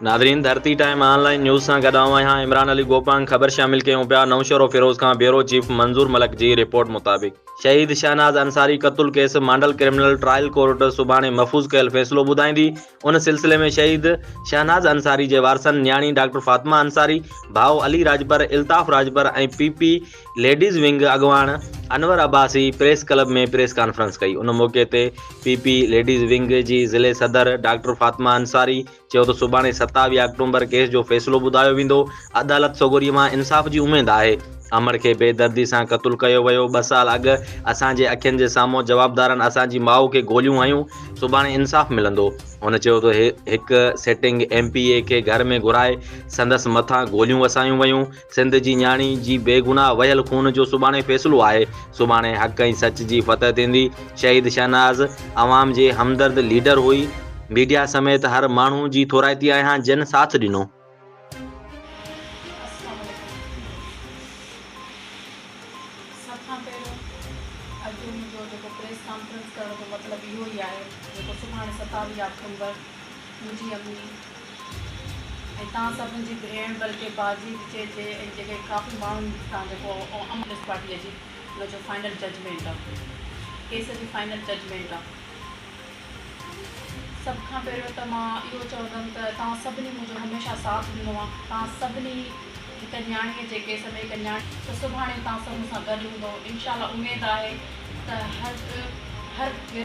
ناظرين ڌرتي ٽائيم آن line news سان گڏ آئون آهيان عمران علي گوپانگ خبر شامل ڪيون پيا نوشهروفيروز کان بيورو چيف منظور ملڪ جي رپورٽ مطابق شهيد شهناز انصاري قتل case Mandal criminal trial court سڀاڻي محفوظ ڪيل فيصلو ٻڌائيندي ان سلسلي ۾ شهيد شهناز انصاري جي وارثن نياڻي ڊاڪٽر فاطمه انصاري ڀاء Ali Rajpar Altaf Rajpar ۽ P P ladies wing اڳواڻ Anwar Abbasi press club ۾ press conference ڪئي ان موقعي تي پي پي ليڊيز ونگ جي ضلعي صدر ڊاڪٽر فاطمه انصاري چيو ته سڀاڻي 27 آڪٽومبر ڪيس جو فيصلو ٻڌايو ويندو، عدالت سڳوري مان انصاف جي اميد آهي، امڙ کي بيدردي سان قتل ڪيو ويو، ٻه سال اڳ اسان جي اکين جي سامهون جوابدارن اسان جي ماء کي گوليون هنيون، سڀاڻي انصاف ملندو. هن چيو ته هڪ سيٽنگ ايم پي اي کي گهر ۾ گهرائي سندس مٿان گوليون وسايون ويون، سنڌ جي نياڻي جي بيگناهه وهيل خون جو سڀاڻي فيصلو آهي، سڀاڻي حق ۽ سچ جي فتح ٿيندي، شهيد شهناز عوام جي همدرد ليڊر هئي، ميڊيا سميت هر ماڻهو جي ٿورائتي آهيان جن ساٿ ڏنو. السلام عليڪم سڀ کان پهريون اڄ جو منهنجو جيڪو پريس ڪانفرنس ڪرڻ جو مطلب اهو ئي آهي جيڪو سڀاڻي 27 آڪٽومبر منهنجي امي ۽ توهان سڀن جي ڀيڻ بلڪه باجي به چئجي ۽ جيڪي ڪافي ماڻهن سان جيڪو ڪميونسٽ پارٽيء جي ان جو فائنل ججمينٽ آ ڪيس جي فائنل ججمينٽ آ. سڀ کان پهريون ته مان اهو چوندم ته توهان سڀني منهنجو هميشه ساٿ ڏنو آ توهان سڀني هڪ نياڻيء جي ڪيس ۾ هڪ نياڻي ته سڀاڻي توهان سڀ مون سان گڏ هوندؤ انشاء الله اميد آهي ته هر هر.